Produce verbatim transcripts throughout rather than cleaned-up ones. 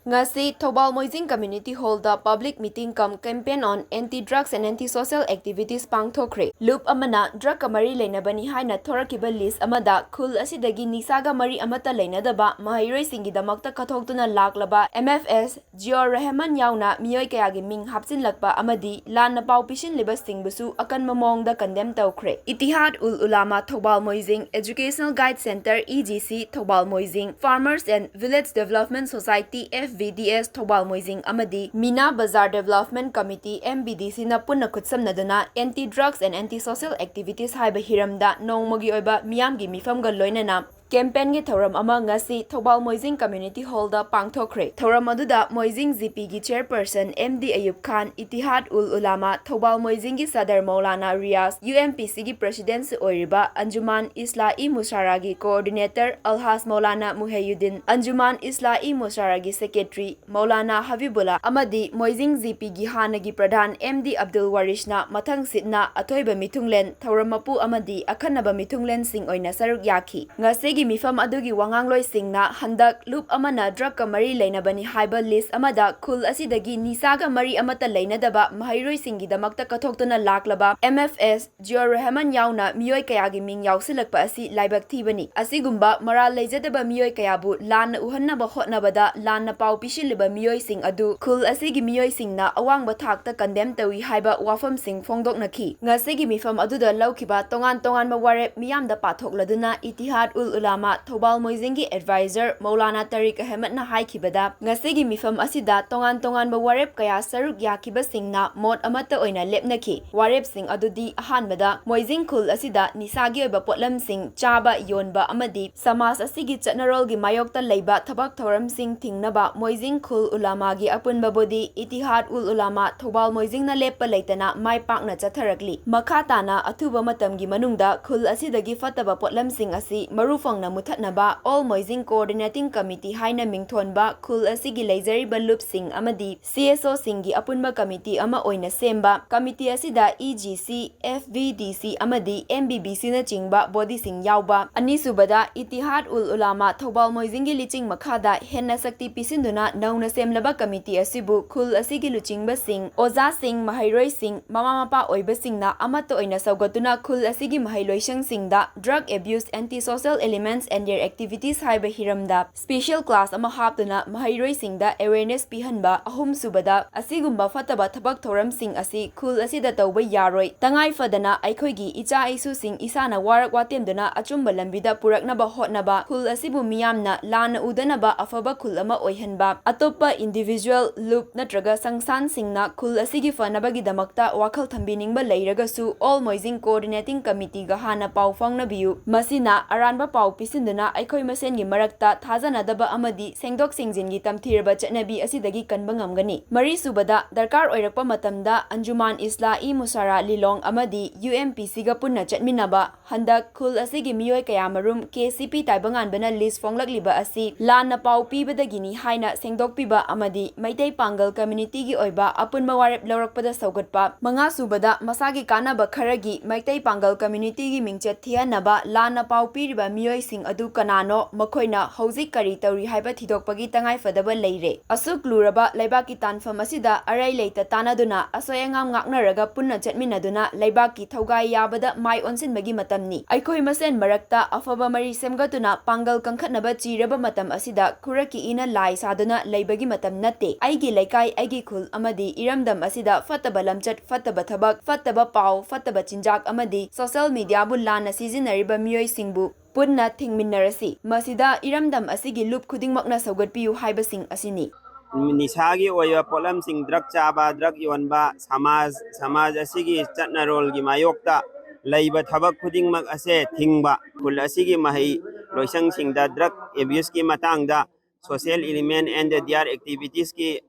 ꯉꯁꯤ ꯊꯧꯕꯥꯜ ꯃꯣꯏꯖꯤꯡ Community Hall the Public Meeting cum Campaign on Anti Drugs and Anti Social Activities ꯄꯥꯡꯊꯣꯛꯈ꯭ꯔꯦ꯫ ꯂꯨꯞ ꯑꯃꯅ ꯗ꯭ꯔꯒꯀ ꯃꯔꯤ ꯂꯩꯅꯕꯅꯤ ꯍꯥꯏꯅ ꯊꯣꯔꯛꯈꯤꯕ ꯂꯤꯁ ꯑꯃꯗ ꯈꯨꯜ ꯑꯁꯤꯗꯒꯤ ꯅꯤꯁꯥꯒ ꯃꯔꯤ ꯑꯃꯠꯇ ꯂꯩꯅꯗꯕ ꯃꯍꯩꯔꯣꯏꯁꯤꯡꯒꯤꯗꯃꯛꯇ ꯀꯠꯊꯣꯛꯇꯨꯅ ꯂꯥꯛꯂꯕ M F S ꯖꯤꯌꯥꯎꯔ ꯔꯍꯃꯟ ꯌꯥꯎꯅ ꯃꯤꯑꯣꯏ ꯀꯌꯥꯒꯤ ꯃꯤꯡ ꯍꯥꯞꯆꯤꯜꯂꯛꯄ ꯑꯃꯗꯤ ꯂꯥꯟꯅ ꯄꯥꯎ ꯄꯤꯁꯤꯜꯂꯤꯕꯁꯤꯡꯕꯨꯁꯨ ꯑꯀꯟꯕ ꯃꯑꯣꯡꯗ condemn ꯇꯧꯈ꯭ꯔꯦ꯫ ꯏꯇꯤꯍꯥꯗ ꯎꯜ ꯎꯂꯥꯃꯥ ꯊꯧꯕꯥꯜ ꯃꯣꯏꯖꯤꯡ, Educational Guide Centre, E G C, Thoubal Moijing, Farmers and Village Development Society, F V D S, Thoubal ꯃꯣꯏꯖꯤꯡ ꯑꯃꯗꯤ ꯃꯤꯅꯥ ꯕꯖꯥꯔ Development Committee, M B D C, ꯅ ꯄꯨꯟꯅ ꯈꯨꯠꯁꯝꯅꯗꯨꯅ Anti Drugs and Anti Social Activities ꯍꯥꯏꯕ ꯍꯤꯔꯝꯗ ꯅꯣꯡꯃꯒꯤ ꯑꯣꯏꯕ ꯃꯤꯌꯥꯝꯒꯤ ꯃꯤꯐꯝꯒ ꯂꯣꯏꯅꯅ campaign ꯒꯤ ꯊꯧꯔꯝ ꯑꯃ ꯉꯁꯤ ꯊꯧꯕꯥꯜ ꯃꯣꯏꯖꯤꯡ Community Hall ꯗ ꯄꯥꯡꯊꯣꯛꯈ꯭ꯔꯦ꯫ ꯊꯧꯔꯝ ꯑꯗꯨꯗ ꯃꯣꯏꯖꯤꯡ G P ꯒꯤ chairperson M D ꯑꯌꯨꯕ ꯈꯥꯟ, ꯏꯇꯤꯍꯥꯗ ꯎꯜ ꯎꯂꯥꯃꯥ Thoubal ꯃꯣꯏꯖꯤꯡꯒꯤ Sadar Maulana Riyaz, U M P C ꯒꯤ president ꯁꯨ ꯑꯣꯏꯔꯤꯕ ꯑꯟꯖꯨꯃꯥꯟ ꯏꯁꯂꯥ-ꯏ ꯃꯨꯁꯥꯔꯥꯒꯤ coordinator ꯑꯜꯍꯥꯖ ꯃꯧꯂꯥꯅꯥ ꯃꯨꯍꯩꯌꯨꯗꯤꯟ, ꯑꯟꯖꯨꯃꯥꯟ ꯏꯁꯂꯥ-ꯏ ꯃꯨꯁꯥꯔꯥꯒꯤ secretary ꯃꯧꯂꯥꯅꯥ ꯍꯕꯤꯕꯨꯜꯂꯥ ꯑꯃꯗꯤ ꯃꯣꯏꯖꯤꯡ G P ꯒꯤ ꯍꯥꯟꯅꯒꯤ ꯄ꯭ꯔꯙꯥꯟ M D ꯑꯕꯗꯨꯜ ꯋꯥꯔꯤꯁꯅ ꯃꯊꯪꯁꯤꯠꯅ ꯑꯊꯣꯏꯕ ꯃꯤꯊꯨꯡꯂꯦꯟ, ꯊꯧꯔꯝ ꯃꯄꯨ ꯑꯃꯗꯤ ꯑꯈꯟꯅꯕ ꯃꯤꯊꯨꯡꯂꯦꯟꯁꯤꯡ ꯑꯣꯏꯅ ꯁꯔꯨꯛ ꯌꯥꯈꯤ꯫ ꯉꯁꯤꯒꯤ ꯃꯤꯐꯝ ꯑꯗꯨꯒꯤ ꯋꯥꯉꯥꯡꯂꯣꯏꯁꯤꯡꯅ ꯍꯟꯗꯛ ꯂꯨꯞ ꯑꯃꯅ ꯗ꯭ꯔꯒꯀ ꯃꯔꯤ ꯂꯩꯅꯕꯅꯤ ꯍꯥꯏꯕ ꯂꯤꯁ ꯑꯃꯗ ꯈꯨꯜ ꯑꯁꯤꯗꯒꯤ ꯅꯤꯁꯥꯒ ꯃꯔꯤ ꯑꯃꯠꯇ ꯂꯩꯅꯗꯕ ꯃꯍꯩꯔꯣꯏꯁꯤꯡꯒꯤꯗꯃꯛꯇ ꯀꯠꯊꯣꯛꯇꯨꯅ ꯂꯥꯛꯂꯕ M F S ꯖꯤꯌꯥꯎꯔ ꯔꯍꯃꯟ ꯌꯥꯎꯅ ꯃꯤꯑꯣꯏ ꯀꯌꯥꯒꯤ ꯃꯤꯡ ꯌꯥꯎꯁꯤꯜꯂꯛꯄ ꯑꯁꯤ ꯂꯥꯏꯕꯛ ꯊꯤꯕꯅꯤ꯫ ꯑꯁꯤꯒꯨꯝꯕ ꯃꯔꯥꯜ ꯂꯩꯖꯗꯕ ꯃꯤꯑꯣꯏ ꯀꯌꯥꯕꯨ ꯂꯥꯟꯅ ꯎꯍꯟꯅꯕ ꯍꯣꯠꯅꯕꯗ ꯂꯥꯟꯅ ꯄꯥꯎ ꯄꯤꯁꯤꯜꯂꯤꯕ ꯃꯤꯑꯣꯏꯁꯤꯡ ꯑꯗꯨ ꯈꯨꯜ ꯑꯁꯤꯒꯤ ꯃꯤꯑꯣꯏꯁꯤꯡꯅ ꯑꯋꯥꯡꯕ ꯊꯥꯛꯇ condemn ꯇꯧꯏ ꯍꯥꯏꯕ ꯋꯥꯐꯝꯁꯤꯡ ꯐꯣꯡꯗꯣꯛꯅꯈꯤ꯫ ꯉꯁꯤꯒꯤ ꯃꯤꯐꯝ ꯑꯗꯨꯗ ꯂꯧꯈꯤꯕ ꯇꯣꯉꯥꯟ ꯇꯣꯉꯥꯟꯕ ꯋꯥꯔꯦꯞ ꯃꯤꯌꯥꯝꯗ ꯄꯥꯊꯣꯛꯂꯗꯨꯅ ꯏꯇꯤꯍꯥꯗ ꯎꯜ ꯎꯂꯥꯃꯥ ꯊꯧꯕꯥꯜ ꯃꯣꯏꯖꯤꯡꯒꯤ advisor ꯃꯧꯂꯥꯅꯥ ꯇꯥꯔꯤꯛ ꯑꯍꯃꯗꯅ ꯍꯥꯏꯈꯤꯕꯗ, ꯉꯁꯤꯒꯤ ꯃꯤꯐꯝ ꯑꯁꯤꯗ ꯇꯣꯉꯥꯟ ꯇꯣꯉꯥꯟꯕ ꯋꯥꯔꯦꯞ ꯀꯌꯥ ꯁꯔꯨꯛ ꯌꯥꯈꯤꯕꯁꯤꯡꯅ ꯃꯣꯠ ꯑꯃꯠꯇ ꯑꯣꯏꯅ ꯂꯦꯞꯅꯈꯤ꯫ ꯋꯥꯔꯦꯞꯁꯤꯡ ꯑꯗꯨꯗꯤ, ꯑꯍꯥꯟꯕꯗ, ꯃꯣꯏꯖꯤꯡ ꯈꯨꯜ ꯑꯁꯤꯗ ꯅꯤꯁꯥꯒꯤ ꯑꯣꯏꯕ ꯄꯣꯠꯂꯝꯁꯤꯡ ꯆꯥꯕ, ꯌꯣꯟꯕ ꯑꯃꯗꯤ ꯁꯃꯥꯖ ꯑꯁꯤꯒꯤ ꯆꯠꯅꯔꯣꯜꯒꯤ ꯃꯥꯌꯣꯛꯇ ꯂꯩꯕ ꯊꯕꯛ ꯊꯧꯔꯝꯁꯤꯡ ꯊꯤꯡꯅꯕ ꯃꯣꯏꯖꯤꯡ ꯈꯨꯜ ꯎꯂꯥꯃꯥꯒꯤ ꯑꯄꯨꯟꯕ body ꯏꯇꯤꯍꯥꯗ ꯎꯜ ꯎꯂꯥꯃꯥ ꯊꯧꯕꯥꯜ ꯃꯣꯏꯖꯤꯡꯅ ꯂꯦꯞꯄ ꯂꯩꯇꯅ ꯃꯥꯏ ꯄꯥꯛꯅ ꯆꯠꯊꯔꯛꯂꯤ꯫ ꯃꯈꯥ ꯇꯥꯅ ꯑꯊꯨꯕ ꯃꯇꯝꯒꯤ ꯃꯅꯨꯡꯗ ꯈꯨꯜ ꯑꯁꯤꯗꯒꯤ ꯐꯠꯇꯕ ꯄꯣꯠꯂꯝꯁꯤꯡ ꯑꯁꯤ ꯃꯔꯨ ꯐꯪ ꯁꯥꯡꯅ ꯃꯨꯊꯠꯅꯕ All Moijing Coordinating Committee ꯍꯥꯏꯅ ꯃꯤꯡꯊꯣꯟꯕ ꯈꯨꯜ ꯑꯁꯤꯒꯤ ꯂꯩꯖꯔꯤꯕ ꯂꯨꯞꯁꯤꯡ ꯑꯃꯗꯤ C S O ꯁꯤꯡꯒꯤ ꯑꯄꯨꯟꯕ ꯀꯃꯤꯇꯤ ꯑꯃ ꯑꯣꯏꯅ ꯁꯦꯝꯕ꯫ ꯀꯃꯤꯇꯤ ꯑꯁꯤꯗ E G C, F V D C ꯑꯃꯗꯤ M B B C ꯅꯆꯤꯡꯕ body ꯁꯤꯡ ꯌꯥꯎꯕ꯫ ꯑꯅꯤꯁꯨꯕꯗ, ꯏꯇꯤꯍꯥꯗ ꯎꯜ ꯎꯂꯥꯃꯥ ꯊꯧꯕꯥꯜ ꯃꯣꯏꯖꯤꯡꯒꯤ ꯂꯤꯆꯤꯡ ꯃꯈꯥꯗ ꯍꯦꯟꯅ ꯁꯛꯇꯤ ꯄꯤꯁꯤꯟꯗꯨꯅ ꯅꯧꯅ ꯁꯦꯝꯂꯕ ꯀꯃꯤꯇꯤ ꯑꯁꯤꯕꯨ ꯈꯨꯜ ꯑꯁꯤꯒꯤ ꯂꯨꯆꯤꯡꯕꯁꯤꯡ, ꯑꯣꯖꯥꯁꯤꯡ, ꯃꯍꯩꯔꯣꯏꯁꯤꯡ, ꯃꯃꯥ ꯃꯄꯥ ꯑꯣꯏꯕꯁꯤꯡꯅ ꯑꯃꯠꯇ ꯑꯣꯏꯅ ꯁꯧꯒꯠꯇꯨꯅ ꯈꯨꯜ ꯑꯁꯤꯒꯤ ꯃꯍꯩꯂꯣꯏꯁꯪꯁꯤꯡꯗ drug abuse, anti social elements and their activities ꯍꯥꯏꯕ ꯍꯤꯔꯝꯗ special class ꯑꯃ ꯍꯥꯞꯇꯨꯅ ꯃꯍꯩꯔꯣꯏꯁꯤꯡꯗ awareness ꯄꯤꯍꯟꯕ꯫ ꯑꯍꯨꯝꯁꯨꯕꯗ, ꯑꯁꯤꯒꯨꯝꯕ ꯐꯠꯇꯕ ꯊꯕꯛ ꯊꯧꯔꯝꯁꯤꯡ ꯑꯁꯤ ꯈꯨꯜ ꯑꯁꯤꯗ ꯇꯧꯕ ꯌꯥꯔꯣꯏ꯫ ꯇꯉꯥꯏ ꯐꯗꯅ ꯑꯩꯈꯣꯏꯒꯤ ꯏꯆꯥ ꯏꯁꯨꯁꯤꯡ ꯏꯁꯥꯅ ꯋꯥꯔꯛ ꯋꯥꯇꯦꯝꯗꯨꯅ ꯑꯆꯨꯝꯕ ꯂꯝꯕꯤꯗ ꯄꯨꯔꯛꯅꯕ ꯍꯣꯠꯅꯕ, ꯈꯨꯜ ꯑꯁꯤꯕꯨ ꯃꯤꯌꯥꯝꯅ ꯂꯥꯟꯅ ꯎꯗꯅꯕ ꯑꯐꯕ ꯈꯨꯜ ꯑꯃ ꯑꯣꯏꯍꯟꯕ, ꯑꯇꯣꯞꯄ individual, ꯂꯨꯞ ꯅꯠꯇ꯭ꯔꯒ ꯁꯪꯁꯊꯥꯟꯁꯤꯡꯅ ꯈꯨꯜ ꯑꯁꯤꯒꯤ ꯐꯅꯕꯒꯤꯗꯃꯛꯇ ꯋꯥꯈꯜ ꯊꯝꯕꯤꯅꯤꯡꯕ ꯂꯩꯔꯒꯁꯨ All Moijing Coordinating Committee ꯒ ꯍꯥꯟꯅ ꯄꯥꯎ ꯐꯥꯎꯅꯕꯤꯌꯨ꯫ ꯃꯁꯤꯅ ꯑꯔꯥꯟꯕ ꯄꯥꯎ ꯄꯤꯁꯤꯟꯗꯨꯅ ꯑꯩꯈꯣꯏ ꯃꯁꯦꯟꯒꯤ ꯃꯔꯛꯇ ꯊꯥꯖꯅꯗꯕ ꯑꯃꯗꯤ ꯁꯦꯡꯗꯣꯛ ꯁꯦꯡꯖꯤꯟꯒꯤ ꯇꯝꯊꯤꯔꯕ ꯆꯠꯅꯕꯤ ꯑꯁꯤꯗꯒꯤ ꯀꯟꯕ ꯉꯝꯒꯅꯤ꯫ ꯃꯔꯤꯁꯨꯕꯗ, ꯗꯔꯀꯥꯔ ꯑꯣꯏꯔꯛꯄ ꯃꯇꯝꯗ Anjuman Islah-e Musharraf Lilong ꯑꯃꯗꯤ U M P C ꯒ ꯄꯨꯟꯅ ꯆꯠꯃꯤꯟꯅꯕ꯫ ꯍꯟꯗꯛ ꯈꯨꯜ ꯑꯁꯤꯒꯤ ꯃꯤꯑꯣꯏ ꯀꯌꯥꯃꯔꯨꯝ K C P ꯇꯥꯏꯕꯪꯉꯥꯟꯕꯅ list ꯐꯣꯡꯂꯛꯂꯤꯕ ꯑꯁꯤ ꯂꯥꯟꯅ ꯄꯥꯎ ꯄꯤꯕꯗꯒꯤꯅꯤ ꯍꯥꯏꯅ ꯁꯦꯡꯗꯣꯛꯄꯤꯕ ꯑꯃꯗꯤ ꯃꯩꯇꯩ ꯄꯥꯡꯒꯜ community ꯒꯤ ꯑꯣꯏꯕ ꯑꯄꯨꯟꯕ ꯋꯥꯔꯦꯞ ꯂꯧꯔꯛꯄꯗ ꯁꯧꯒꯠꯄ꯫ ꯃꯉꯥꯁꯨꯕꯗ, ꯃꯁꯥꯒꯤ ꯀꯥꯟꯅꯕ ꯈꯔꯒꯤ ꯃꯩꯇꯩ ꯄꯥꯡꯒꯜ community ꯒꯤ ꯃꯤꯡꯆꯠ ꯊꯤꯍꯟꯅꯕ ꯂꯥꯟꯅ ꯄꯥꯎ ꯄꯤꯔꯤꯕ ꯃꯤꯑꯣꯏꯁꯤꯡ ꯑꯗꯨ ꯀꯅꯥꯅꯣ, ꯃꯈꯣꯏꯅ ꯍꯧꯖꯤꯛ ꯀꯔꯤ ꯇꯧꯔꯤ ꯍꯥꯏꯕ ꯊꯤꯗꯣꯛꯄꯒꯤ ꯇꯉꯥꯏꯐꯗꯕ ꯂꯩꯔꯦ꯫ ꯑꯁꯨꯛ ꯂꯨꯔꯕ ꯂꯩꯕꯥꯛꯀꯤ ꯇꯥꯟꯐꯝ ꯑꯁꯤꯗ ꯑꯔꯩ ꯂꯩꯇ ꯇꯥꯟꯅꯗꯨꯅ, ꯑꯁꯣꯏ ꯑꯉꯥꯝ ꯉꯥꯛꯅꯔꯒ ꯄꯨꯟꯅ ꯆꯠꯃꯤꯟꯅꯗꯨꯅ ꯂꯩꯕꯥꯛꯀꯤ ꯊꯧꯒꯥꯏ ꯌꯥꯕꯗ ꯃꯥꯏ ꯑꯣꯟꯁꯤꯟꯕꯒꯤ ꯃꯇꯝꯅꯤ꯫ ꯑꯩꯈꯣꯏ ꯃꯁꯦꯟ ꯃꯔꯛꯇ ꯑꯐꯕ ꯃꯔꯤ ꯁꯦꯝꯒꯠꯇꯨꯅ ꯄꯥꯡꯒꯜ ꯀꯟꯈꯠꯅꯕ ꯆꯤꯔꯕ ꯃꯇꯝ ꯑꯁꯤꯗ ꯈꯨꯔꯛꯀꯤ ꯏꯅ ꯂꯥꯏ ꯁꯥꯗꯨꯅ ꯂꯩꯕꯒꯤ ꯃꯇꯝ ꯅꯠꯇꯦ꯫ ꯑꯩꯒꯤ ꯂꯩꯀꯥꯏ, ꯑꯩꯒꯤ ꯈꯨꯜ ꯑꯃꯗꯤ ꯏꯔꯝꯗꯝ ꯑꯁꯤꯗ ꯐꯠꯇꯕ ꯂꯝꯆꯠ, ꯐꯠꯇꯕ ꯊꯕꯛ, ꯐꯠꯇꯕ ꯄꯥꯎ, ꯐꯠꯇꯕ ꯆꯤꯟꯖꯥꯛ ꯑꯃꯗꯤ social media ꯕꯨ ꯂꯥꯟꯅ ꯁꯤꯖꯤꯟꯅꯔꯤꯕ ꯃꯤꯑꯣꯏꯁꯤꯡꯕꯨ ꯄꯨꯟꯅ ꯊꯤꯡꯃꯤꯟꯅꯔꯁꯤ꯫ ꯃꯁꯤꯗ ꯏꯔꯝꯗꯝ ꯑꯁꯤꯒꯤ ꯂꯨꯞ ꯈꯨꯗꯤꯡꯃꯛꯅ ꯁꯧꯒꯠꯄꯤꯌꯨ ꯍꯥꯏꯕꯁꯤꯡ ꯑꯁꯤꯅꯤ꯫ ꯅꯤꯁꯥꯒꯤ ꯑꯣꯏꯕ ꯄꯣꯠꯂꯝꯁꯤꯡ, drug ꯆꯥꯕ, drug ꯌꯣꯟꯕ, ꯁꯃꯥꯖ, ꯁꯃꯥꯖ ꯑꯁꯤꯒꯤ ꯆꯠꯅꯔꯣꯜꯒꯤ ꯃꯥꯌꯣꯛꯇ ꯂꯩꯕ ꯊꯕꯛ ꯈꯨꯗꯤꯡꯃꯛ ꯑꯁꯦ ꯊꯤꯡꯕ, ꯈꯨꯜ ꯑꯁꯤꯒꯤ ꯃꯍꯩ ꯂꯣꯏꯁꯪꯁꯤꯡꯗ drug abuse ꯀꯤ ꯃꯇꯥꯡꯗ social element and their activities ꯀꯤ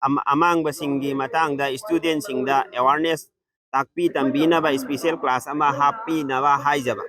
ꯑꯃ-, ꯑꯃꯥꯡꯕꯁꯤꯡꯒꯤ ꯃꯇꯥꯡꯗ student ꯁꯤꯡꯗ awareness ꯇꯥꯛꯄꯤ ꯇꯝꯕꯤꯅꯕ special class ꯑꯃ ꯍꯥꯞꯄꯤꯅꯕ ꯍꯥꯏꯖꯕ꯫